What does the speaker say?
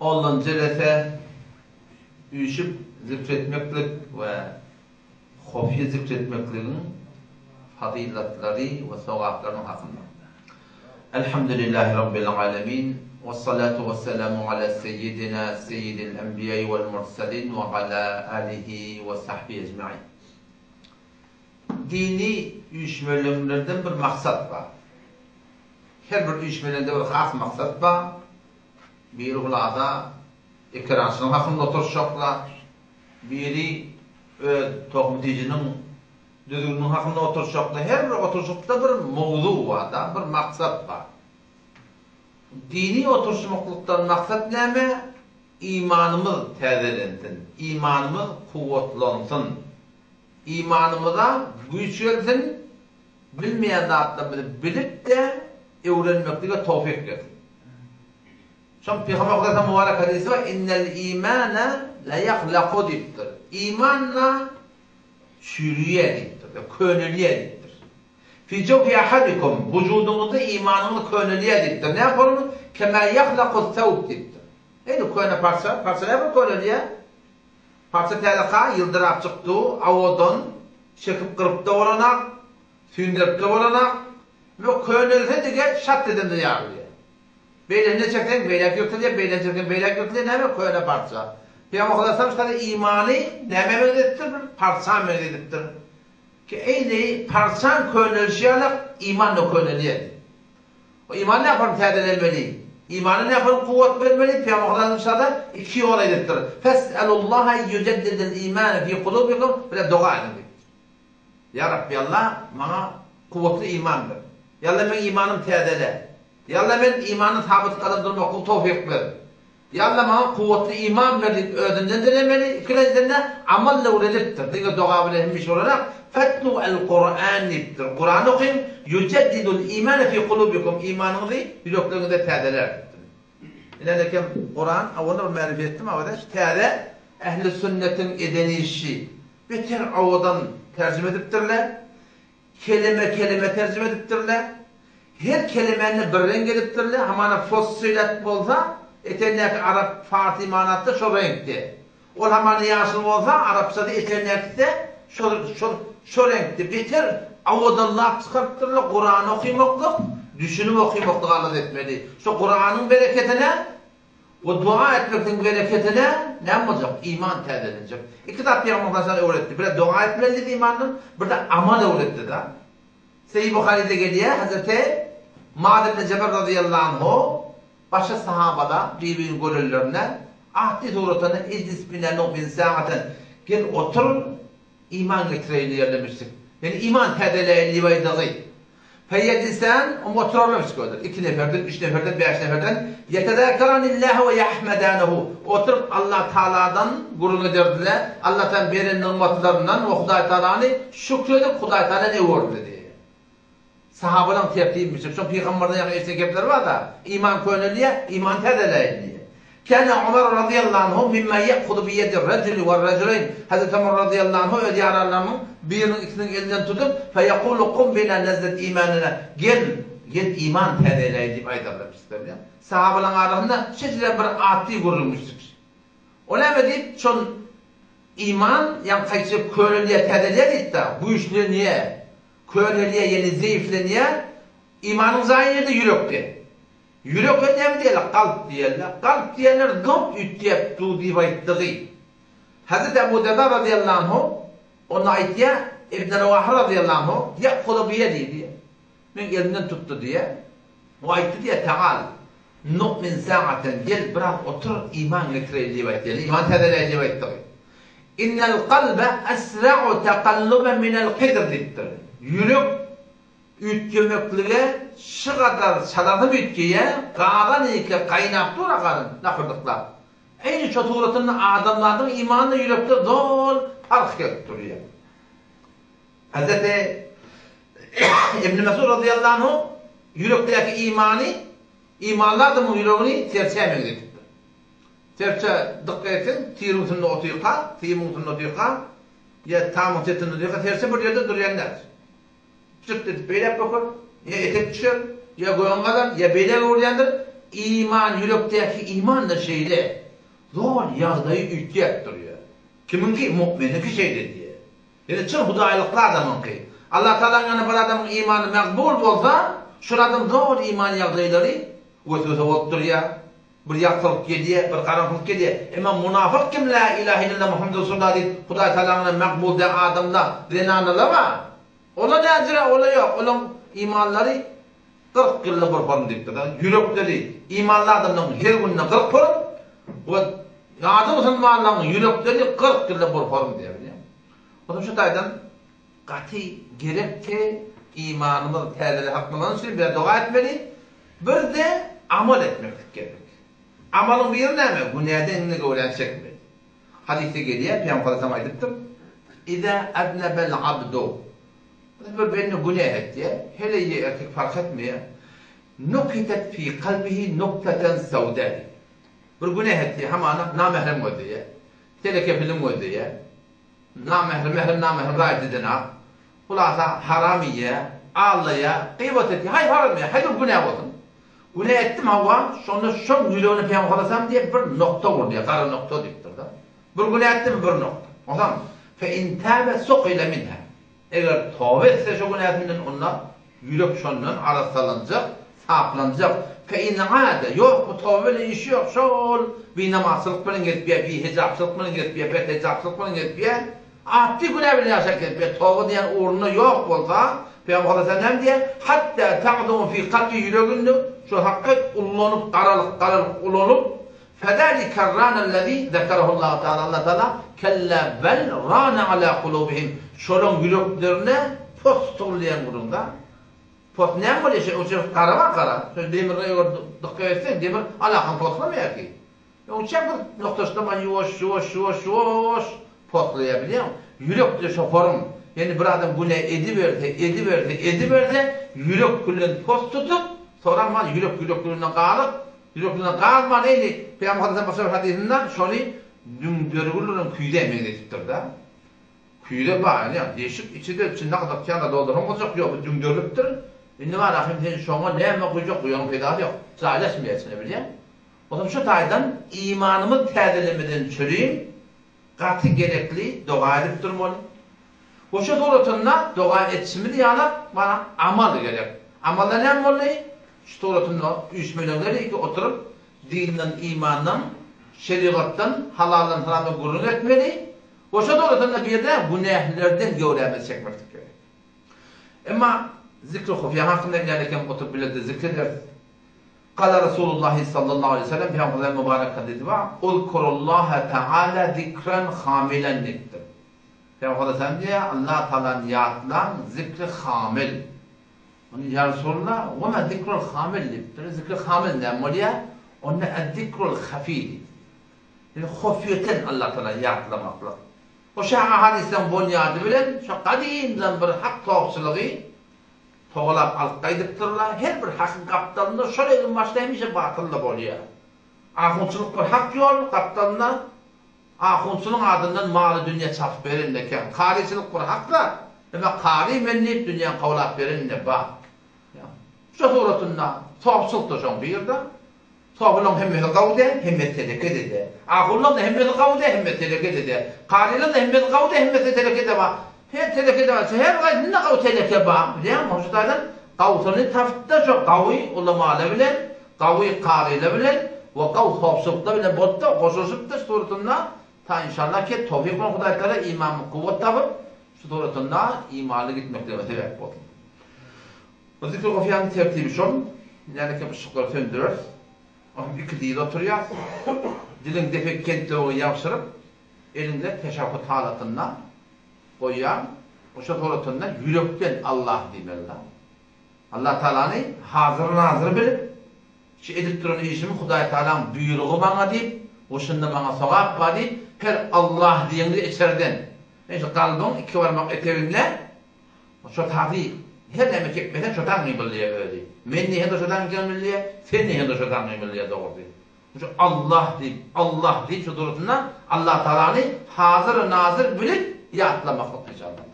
Ondan jelese üýşüp zikr etmeklik we hofýa zikr etmekligiň fazylatlary we sogaplarynyň hakynda. Elhamdülillahi Rabbil alemin, wessalatu wesselamu ala seýýidina seýýidil enbiýai wel murselin we ala alihi we sahbihi ejmain. Dini üýşmeleňlerden bir maksat bar. Her bir üýşmeleňde bir has maksat bar. Biri hulasa ekerançylygyň hakynda oturyşjaklar, biri öz tohum tijiniň düzgüniniň hakynda oturyşjaklar. Her bir oturyşykda bir mowzuk bar-da, bir maksat bar. Dini oturyşmaklykdan maksat näme? Imanymyz täzelensin, imanymyz kuwwatlansyn, imanymyza güýç gelsin, bilmeýän zatlarymyzy bilip-de öwrenmeklige towfyk bersin. Şoň Pygamber Hudaýdan mübarek hadysy bar, Innel imane le ýahlaku diýipdir. Iman-da çüriýär diýipdir, könelýär diýipdir. Fi jawfi ahadikum, wujudyňyzda imanyňyz könelýär diýipdir. Näme bolany? Kema ýahlaku thawb diýipdir. Indi köne parça, parça näme bolup könelýär? Parça täze ka, ýyldyrap çykdy, awadan, çekip gyryp-da bolanak, süýndirip-de bolanak. We könelse dige şat edende ýarylýar. Beýlesine çekseň beýläk ýyrtylýar, beýlesine çekseň beýläk ýyrtylýar, näme köne parça. Pygamber Hudaýa ştada imany nämä meňzedipdir? Bir parça meňzedipdir. Ki eýni parçaň könelişi ýalak iman-da könelýär. O imany näparyň täzelenmeli? Imana näparyň kuwwat bermeli? Pygamber Hudaýa ştada iki ýol aýdypdyr. Fes'elullaha ýujeddidel imane fi kulubikum, bile doga ediň diýipdir. Ýa Rabbi Alla maňa kuwwatly iman ber. Ýa Alla meň imanym täzele. Ýa Alla men imanda sabyt gadam durmaklyga towfyk ber. Ýa Alla maňa kuwwatly iman ber diýip özünden dilemeli, ikilenjiden-de amal öwredipdir. Diňe doga bilen hemişe bolanak, Fetlu el-Kuran diýipdir. Kurany okyň, ýujeddidul imane fi kulubikum, imanyňyzy ýürekleriňizde täzelär diýipdir. Ine nekem Kuran, owal bir märifi etdim, awada şu täze ehli sünnetiň eden işi. Beter owadan terjime edipdirler. Keleme-keleme terjime edipdirler. Her kelemäni bir reňk edipdirler. Hamana Fussilet bolsa, etegindäki arap, farsy manasy-da şo reňkde. Ol hamana ýaşyl bolsa, arapçada etegindäkisi-de şo, şo, şo reňkde. Beter owadanlap çykarypdyrlar. Kurany okymaklyk, düşünip okymaklyk alada etmeli. Şo Kuranyň bereketine We doga etmekligiň bereketine näme boljak? Iman täzelenjek. Iki zat Pygamber Hudaý öwretdi. Biri doga etmeli diýdi imandan, bir-de amal öwretdi-de. Sahih Buharyda gelýär, Hazreti Muaz ibn Jebel razyýallahu anhu başga sahabalar bir-birini görenlerinde atly suratynda Ijlis bina nu'min sa'aten gel otur Iman getireýin diýerlemişdik. Ýagny iman täzeläýin diýip aýdagy. Feýejlisän, oňa oturarlarmyş gördük. Iki neferden, üç neferden, bäş neferden, ýetezäkeranillaha we ýahmedänehu, oturyp Allatagaladan gürrüň ederdiler, Allatagalaň beren nygmatlaryndan we Hudaýtagalany şükür edip Hudaýtagalany öwerdiler diýýär. Sahabalaň tertibmişik. Şo pygamberden ýaňy eşiden gepleri bar-da, iman könelýär, iman täzeleýin diýýär. Käne Omar razyýallahu anhu mimma ýe'huzu bi ýedi rejuli we rejuleýn, Hezreti Omar razyýallahu anhu öz ýaranlarynyň biriniň ikisiniň elinden tutup, feýekulu kum bina nezded imanina, gel, gel iman täzeleýin diýip aýdarlarmyşdyr diýýär. Sahabalaň arasynda şeýle bir atly gürrüňmişdik. O näme diýip, şol iman ýaňky aýtjak könelýär, täzelýär diýip-de, güýçlenýär. Könelýär, ýene zeýiflenýär. Imanyň jaýy nirde? Ýürekde. Ýürek hem näme diýerler? Kalp diýerler. Kalp diýenler zop üýtgäp dur diýip aýtdygy. Hezreti Ebu Derda razyýallahu anhu onda aýtýar, Ibn Rawaha razyýallahu anhu, Ýe'huzu biýedi diýýär. Meň elimden tutdy diýýär. O aýtdy diýýär, Tagal, nu'min sa'aten, gel biraz otur, iman getireýin diýip aýtdy. Ýagny iman täzeleýin diýip aýtdygy. Innel kalbe esra'u takalluben minel kidr diýipdir. Ýürek üýtgemeklige şu gadar çalasyn üýtgeýär, gazan eke gaýnap dur-a gazan, nakyrdyklap. Eýni şo suratynda adamzadyň imanynda ýürekde zol parh gelip durýar. Hezreti Ibn Mesud razyýallahu anhu ýürekdäki imany, imanly adamyň ýüregini serçä meňzedipdir. Serçe dykga etseň, tiriň üstünde otyrka, symyň üstünde otyrka, ýa tamyň çetinde otyrka, serçe bir ýerde durýan däl. Jyrt edip beýläk böker, ýa etek düşer, ýa gögüň gazar, ýa beýläk öwrülýändir. Iman, ýürekdäki iman-da şeýle. Zol ýagdaýy üýtgäp durýar. Kimiňki? Mu'miniňki şeýle diýýär. Ýöne çyn hudaýlykly adamyňky. Allah Tagalaň ýanynda bir adamyň imany makbul bolsa, şol adam doly iman ýagdaýlary weswese bolup durýar. Bir ýagtylyk gelýär, bir garaňkylyk gelýär. Emma munafyk kim la ilahe illallah Muhammedur Resulullah diýip Hudaý Tagalaň ýanynda makbul däl adamlar, zenanalar bar. Olar näjire, olar ýok. Olaň imanlary 40 ýylda bir horum diýipdir. Ýürekleri imanly adamlaryň her günde 40 horum we ýady musulmanlaryň ýürekleri 40 ýylda bir horum diýýär. Onuň şu taýdan gaty gerekki imanymyz täzeli haklamany üçin bir doga etmeli, bir-de amal etmeklik gerek. Amalyň biri näme? Günäden indi göwräni çekmeli. Hadysda gelýär, Pygamber aleyhisselam aýdypdyr, Iza aznabal abdu Bir bende günä etýär, heleý ýa erkek fark etmeýär. Nukitet fi kalbihi nuktatan sawda diýip. Bir günä etýär, hamana namährem gözleýär. Teleke film gözleýär. Namährem, mährem, namährem raýat edenak. Hulasa haram iýýär, aldaýar, gybat etýär, haý haram iýýär, haý bir günä bolsun. Günä etdim hawa, şonda şoň ýüregine Pygamber sallallahu diýip bir nokta urdy, gara nokta diýipdir-de. Bir günä etdim bir nokta. Onsoň fe in tabe suqila minha. Eger toba etse şo günäsinden onda ýürek şondan arassalanjak, saplanjak. Fe in aade, ýok bu toba bilen işi ýok, şol binamazçylyk bilen gezip ýa bihejapçylyk bilen gezip ýa bethejapçylyk bilen gezip ýa atdy günä bilen ýaşap gezip ýa toba diýen ugrunda ýok bolsa, Pygamber sallallahu aleyhi ve sellem näme diýýär? Hatta ta'zumu fi kalbi ýüreginde şo hakykat ullanyp garalyp garalyp ulanyp Fezalike rânellezî zekerehullahu teâlâ Allah Teala kella bel râne alâ kulûbihim şolaň ýüreklerine pos tutulýan gürrüň da. Pos näme bolýar şe oça gara bar gara. Şo demirine eger dykgat etseň demir alakam poslamaýar ki. Oça bir noktaşlama ýuwaş ýuwaş ýuwaş ýuwaş poslaýar bilýäňmi? Ýürekde şo form. Ýani bir adam günä ediberse ediberse ediberse ýürek bilen pos tutup soraman ýürek ýürekliginden galyp Ýüreklerine galman eýli, Pygamber sallallahu aleyhi ve sellem hadysynda şony düňdergül bilen küýzä meňzetipdir-de. Küýze bar, ine, deşik, içi-de, içinde gyzykýan-da doldursaň boljak, ýok, bu düňderilipdir. Indi bar, ahym sen şoňa näme guýjak, guýanyň peýdasy ýok. Jaýlaşmaýar içine, bilýäň. Onsoň şu taýdan imanymyz täzelemeden çürim, Gaty gerekli doga edip durmaly. Goşa suratynda doga etişimiz ýalak maňa amal gerek. Amalda näme boldy? Şu suratynda üýşmeleňler iki oturyp dinden imandan şerigatdan halaldan haramdan gürrüň etmeli. Goşa suratynda birde günählerden göwrämizi çekmeklik gerek. Emma zikri hufiýa hakynda indi kem oturyp bilede zikr ederis. Kala Resulullahi sallallahu aleýhi we sellem, Pygamberimiz mübarek hadysy bar, Uzkurullaha taala zikran hamilen diýipdir. Pygamber sallam diýýär, Allah Taalany ýatlaň zikri hamil. Onda ýa Resulallah, we ma zikrul hamil diýipdir. Zikri hamil näme bolýar? Onda ez-zikrul hafi diýipdir. Ýagny hufiýeten Allah Taalany ýatlamaklyk. Bu şaha hadyslaryň bonýady bilen şo gadymdan bir hak topçulygy Togalap alyp gaýdypdyrlar. Her bir hakyň gapdalynda şol eginbaşda hemişe batyl-da bolýar. Ahunçylyk bir hak ýol, gapdalynda ahunçylyň adyndan maly-dünýä çapyp beren-de kän. Karyçylyk bir hak zat, emma kary men diýip dünýäni kowlap beren-de bar. Şo suratynda sopçylyk-da şoň bir-de. Sopylaryň hemmesi gawy däl, hemmesi teleke-de däl. Ahunlaryň-da hemmesi gawy däl, hemmesi teleke-de däl. Karylaryň-da hemmesi gawy däl, hemmesinde teleke-de bar. Her teleke-de bar. Her gaýsynda gawy teleke bar. Bilýäňmi? Şu taýdan gawusyny tapyp-da şo gawy ulamalar bilen, gawy karylar bilen we gawy sopçylyklar bilen bolup-da, goşulyşyp-da şu suratynda ta inşallah ki towfyk bilen Hudaý Tagala imanmy kuwwat tapyp, şu suratynda imanly gitmekligime sebäp bolsun. Bu zikr gofýanyň tertibi şol, näme kem yşyklary söndüreris, oňa iki dyz oturýas, diliň depe kentlewüge ýabşyryp, eliňde teşahhut halatynda goýýaň, oşa suratynda ýürekden Allah diýmeli-da. Allah Tagalany hazyr-nazyr bilip, şu edip duran işimi Hudaý Tagalaň buýrugy maňa diýip, oşunda maňa sogap bar diýip, her Allah diýeňde içerden, ýa şu kalbyň iki barmak eteginde Şo tazy her näme çekmeseň şo taňňy bilýär özi. Men diýende şo taňňy bilýär, sen diýende şo taňňy bilýär dogrusy. Şu Allah diýip, Allah diýip şu durusynda Allah Tagalany hazyr nazyr bilip ýatlamaklyk inşallah.